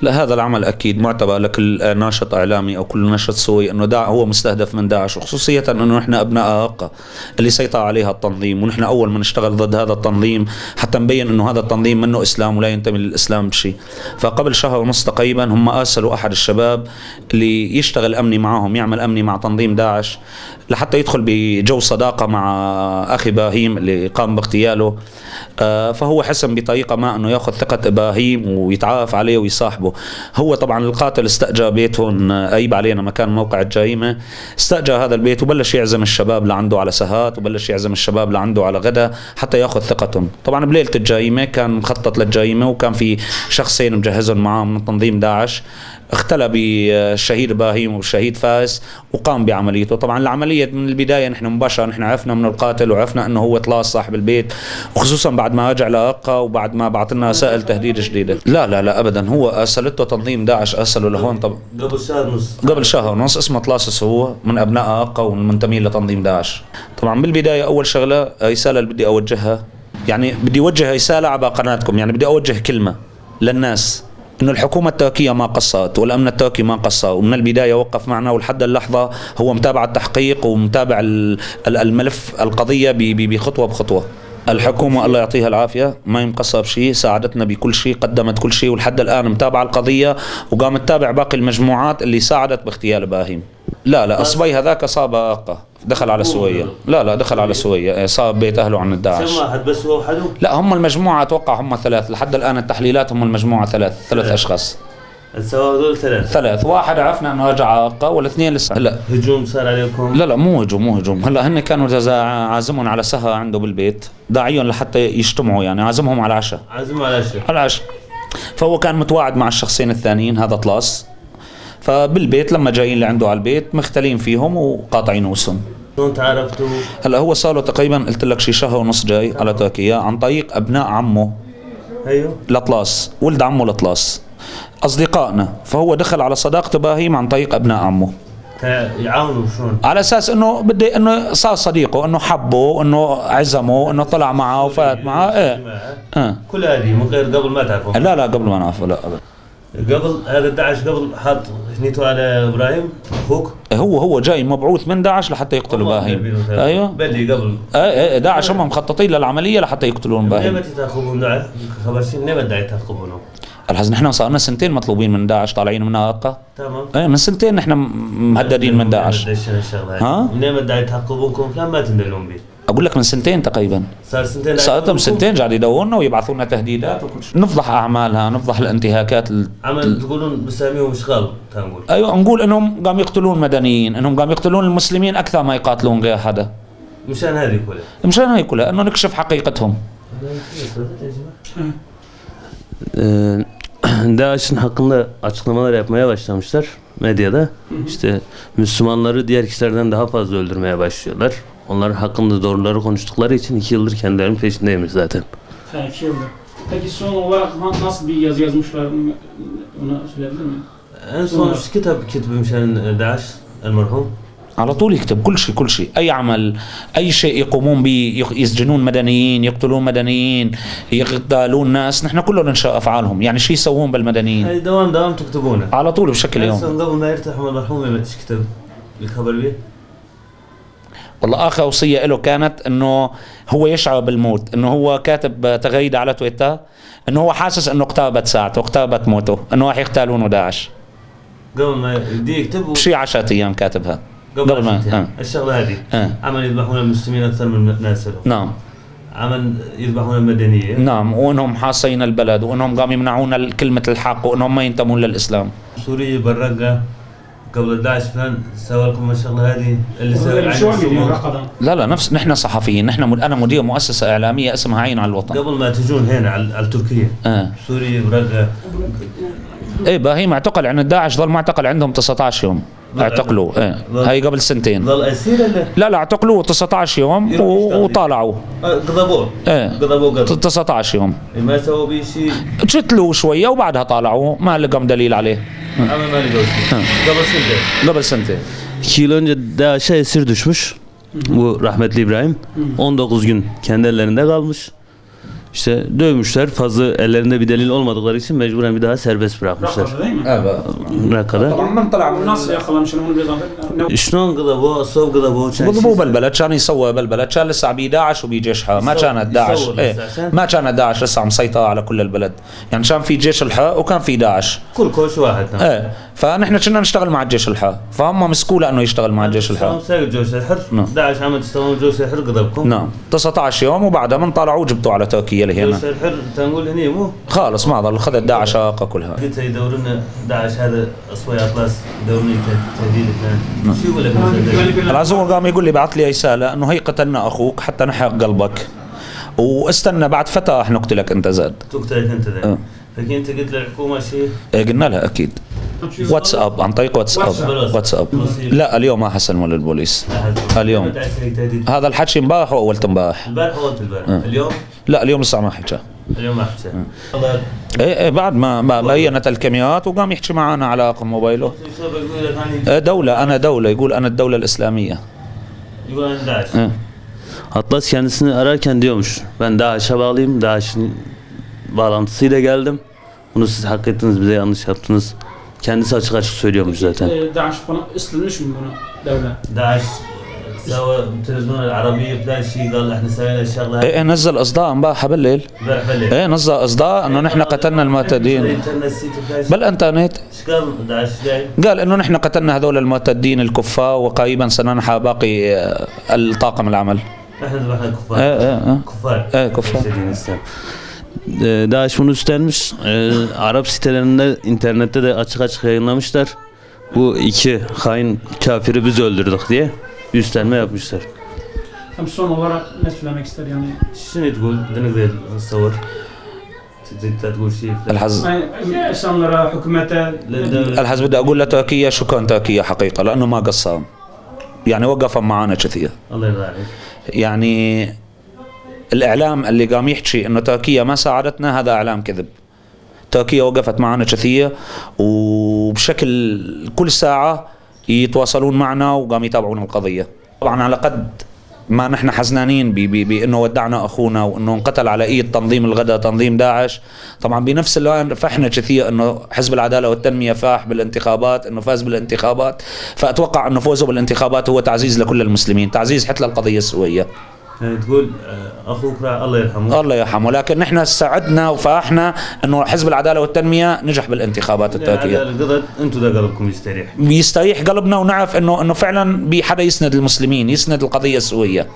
لا، هذا العمل اكيد معتبر لكل ناشط اعلامي او كل ناشط سوري انه هو مستهدف من داعش، وخصوصية انه نحن ابناء رقة اللي سيطر عليها التنظيم، ونحن اول من اشتغل ضد هذا التنظيم حتى نبين انه هذا التنظيم منه اسلام ولا ينتمي للاسلام بشيء. فقبل شهر ونص تقريبا هم ارسلوا احد الشباب اللي يشتغل امني معهم، يعمل امني مع تنظيم داعش، لحتى يدخل بجو صداقه مع اخي ابراهيم اللي قام باغتياله. فهو حسن بطريقه ما انه ياخذ ثقه ابراهيم ويتعرف عليه ويصاحبه. هو طبعا القاتل استاجر بيتهم قريب علينا مكان موقع الجريمه، استاجر هذا البيت وبلش يعزم الشباب لعنده على سهرات، وبلش يعزم الشباب لعنده على غدا حتى ياخذ ثقتهم. طبعا بليله الجريمه كان مخطط للجريمه، وكان في شخصين مجهزهم معاه من تنظيم داعش. اختلى بالشهيد ابراهيم والشهيد فارس وقام بعمليته. طبعا العمليه من البدايه نحن مباشره نحن عرفنا من القاتل وعرفنا انه هو طلاس صاحب البيت، وخصوصا بعد ما رجع لرقه وبعد ما بعث لنا رسائل تهديد جديده. لا لا لا ابدا، هو ارسلته تنظيم داعش، ارسله لهون. طب قبل شهر ونص. قبل شهر ونص. اسمه طلاس سرور، من ابناء رقه والمنتمين لتنظيم داعش. طبعا بالبدايه اول شغله رساله اللي بدي اوجهها، يعني بدي اوجه رساله عبر قناتكم، يعني بدي اوجه كلمه للناس انه الحكومه التركيه ما قصرت والامن التركي ما قصر، ومن البدايه وقف معنا، ولحد اللحظه هو متابع التحقيق ومتابع الملف القضيه بخطوه بخطوه. الحكومة الله يعطيها العافية ما مقصرة بشيء، ساعدتنا بكل شيء، قدمت كل شيء، ولحد الآن متابعة القضية وقامت تتابع باقي المجموعات اللي ساعدت باغتيال إبراهيم. لا لا، الصبي هذاك صاب رقة، دخل على سوريا. لا لا، دخل على سوريا، صاب بيت أهله عن الداعش. كم واحد بس هو وحده؟ لا، هم المجموعة أتوقع هم ثلاث، لحد الآن التحليلات هم المجموعة ثلاث أشخاص. سوا هذول ثلاث. ثلاث، واحد عرفنا انه رجع رقة والاثنين لسه. هلا هجوم صار عليكم؟ لا لا، مو هجوم، مو هجوم. هلا هن كانوا عازمهم على سهرة عنده بالبيت، داعيهم لحتى يجتمعوا، يعني عازمهم على العشاء. عازمهم على العشاء. على العشاء. فهو كان متواعد مع الشخصين الثانيين، هذا طلاس. فبالبيت لما جايين لعنده على البيت مختلين فيهم وقاطعين وسهم. شلون تعرفتوا؟ هلا هو صار له تقريبا قلت لك شي شهر ونص جاي على تركيا عن طريق ابناء عمه. ايوه. لطلاس، ولد عمه لطلاس، اصدقائنا، فهو دخل على صداقة ابراهيم عن طريق ابناء عمه. يعاونوا شلون؟ على اساس انه بدي انه صار صديقه، انه حبه، انه عزمه، انه طلع معه وفات معه، ايه. كل هذه من غير قبل ما تعرفه؟ لا لا، قبل ما نعرفه، لا ابدا. قبل هذا داعش قبل حاط نيته على ابراهيم اخوك؟ هو جاي مبعوث من داعش لحتى يقتل ابراهيم. ايوه بلي قبل. ايه داعش هم مخططين للعمليه لحتى يقتلون ابراهيم. ليه ما تتعاقبون داعش؟ خبر شيء ليه ما تعاقبونه؟ الحز نحن صار لنا سنتين مطلوبين من داعش، طالعين من رقه. تمام. ايه من سنتين نحن مهددين من داعش. ها؟ منين ما داعي تعاقبونكم فلان ما تندلون به. اقول لك من سنتين تقريبا. صار سنتين. صار لهم سنتين قاعد يدورنا ويبعثوا لنا تهديدات وكل شيء. نفضح اعمالها، نفضح الانتهاكات. عمل تقولون بساميهم اشغال نقول. ايوه نقول انهم قام يقتلون مدنيين، انهم قام يقتلون المسلمين اكثر ما يقاتلون غير حدا. مشان هذه كلها. مشان هذه كلها انه نكشف حقيقتهم. DAEŞ'in hakkında açıklamalar yapmaya başlamışlar medyada. İşte Müslümanları diğer kişilerden daha fazla öldürmeye başlıyorlar. Onların hakkında doğruları konuştukları için 2 yıldır kendilerinin peşindeymiş zaten. Ha, 2 yıldır. Peki son olarak nasıl bir yazı yazmışlar, onu söyleyebilir miyim? En son kitap kitap DAEŞ el-merhum. على طول يكتب كل شيء، كل شيء، أي عمل، أي شيء يقومون به، يسجنون مدنيين، يقتلون مدنيين، يغتالون ناس، نحن كله ننشأ أفعالهم، يعني شو يسوون بالمدنيين. هاي دوام دوام تكتبونه على طول بشكل يومي. قبل ما يرتاح المرحوم ما تكتب الخبر به؟ والله آخر وصية له كانت إنه هو يشعر بالموت، إنه هو كاتب تغريدة على تويتر إنه هو حاسس إنه اقتربت ساعته، اقتربت موته، إنه راح يغتالونه داعش. قبل ما يبدي يكتب شي 10 أيام كاتبها. قبل ما الشغله هذه. عمل يذبحون المسلمين اكثر من ناس لهم. نعم. عمل يذبحون المدنيه. نعم، وانهم حاصين البلد، وانهم قام يمنعون كلمه الحق، وانهم ما ينتمون للاسلام. سوريا بالرقه قبل داعش فلان سوى لكم الشغله هذه اللي سوى. لا لا، نفس نحن صحفيين، نحن انا مدير مؤسسه اعلاميه اسمها عين على الوطن. قبل ما تجون هنا على تركيا. سوريا برقه. ايه ابراهيم اعتقل عند داعش، ظل معتقل عندهم 19 يوم. اعتقلوه ايه هاي قبل سنتين. ظل اسير ولا؟ لا لا، اعتقلوه 19 يوم وطالعوه. قضبوه. ايه قضبوه قبل 19 يوم. ما سووا به شيء؟ شتلوه شويه وبعدها طالعوه، ما لقوا دليل عليه. ما لقوا شيء. قبل سنتين. قبل سنتين. 2 yıl önce DAEŞ'e esir düşmüş. Bu rahmetli İbrahim. 19 gün kendi ellerinde kalmış. İşte dövmüşler. Fazla ellerinde bir delil olmadıkları için mecburen bir daha serbest bırakmışlar. Rakka'da değil mi? Rakka'da. طبعا من طلع من Nasıl yakalamışlar onu biraz anlatın. Ne شلون قضبوه صوب قضبوه كان ضربوه بالبلد كان يسوى بالبلد كان لسه بي داعش وبجيش حق ما يصور- كانت داعش يصور ايه لسه عشان؟ ما كانت داعش لسه مسيطرة على كل البلد يعني كان في جيش الحق وكان في داعش كل كوش واحد ايه فنحن كنا نشتغل مع الجيش الحق فهم مسكوه لانه يشتغل مع الجيش الحق ساق جوش الحر نعم. داعش عم تشتغلون جوش الحر قضبكم نعم 19 يوم وبعدها من طلعوا جبتوا على تركيا لهنا جوش الحر تنقول هني مو خالص ما ضل خذت داعش هاقة كلها قلت يدورون داعش هذا اصوي اطلس يدورون تهديد فلان شو يقول لك مثلا العزوم قام يقول لي بعث لي رسالة انه هي قتلنا اخوك حتى نحرق قلبك واستنى بعد فترة رح نقتلك انت زاد تقتلك انت ذا أه. فكنت قلت للحكومه شيء إيه قلنا لها اكيد واتساب عن طريق واتساب واتساب لا اليوم ما حسلموا للبوليس اليوم. تهديد هذا الحكي امبارح واول امبارح البارح وقت البارح اليوم لا اليوم لسه ما حكى اليوم ما حكى الله ايه ايه بعد ما بينت الكاميرات وقام يحكي معنا على رقم موبايله شو بقول لك انا إيه دولة انا دولة يقول انا الدولة الاسلامية يقول انا داعش إيه. Atlas kendisini ararken diyormuş. Ben DAEŞ'e bağlıyım. DAEŞ'in bağlantısıyla geldim. Bunu siz hak ettiniz, bize yanlış yaptınız. Kendisi açık açık söylüyormuş zaten. E, Daesh falan üstlenmiş mi bunu devlet? داعش سوى التلفزيون العربية فلان شيء قال احنا سوينا الشغلة ايه إيه، نزل اصداء امبارح بالليل امبارح بالليل ايه نزل اصداء انه نحن قتلنا المعتدين انت نسيت فلان شيء بالانترنت ايش قال داعش قايل؟ قال انه نحن قتلنا هذول المرتدين الكفار وقريبا سننحى باقي الطاقم العمل احنا ذبحنا كفار ايه ايه ايه كفار ايه كفار İstediğin İslam. Daesh bunu üstlenmiş. Arap sitelerinde, internette de açık açık yayınlamışlar. Bu iki hain kafiri biz öldürdük diye üstlenme yapmışlar. Tam son olarak ne söylemek ister yani? Şimdi تقول دنك تصور تقول شيء الحز Yani insanlara, hükümete, الحز بدي اقول لتركيا شكرا تركيا حقيقه لانه ما قصروا يعني وقفوا معنا كثير الله يرضى عليك يعني الاعلام اللي قام يحكي انه تركيا ما ساعدتنا هذا اعلام كذب تركيا وقفت معنا كثير وبشكل كل ساعه يتواصلون معنا وقام يتابعون القضيه طبعا على قد ما نحن حزنانين بانه ودعنا اخونا وانه انقتل على ايد تنظيم الغدا تنظيم داعش طبعا بنفس الوقت فرحنا كثير انه حزب العداله والتنميه فاح بالانتخابات انه فاز بالانتخابات فاتوقع انه فوزه بالانتخابات هو تعزيز لكل المسلمين تعزيز حتى للقضيه السوريه يعني تقول اخوك راح الله يرحمه الله يرحمه لكن نحن سعدنا وفرحنا انه حزب العداله والتنميه نجح بالانتخابات التركيه العدالة قضت انتم ده قلبكم يستريح بيستريح قلبنا ونعرف انه فعلا بحدا يسند المسلمين يسند القضيه السوريه.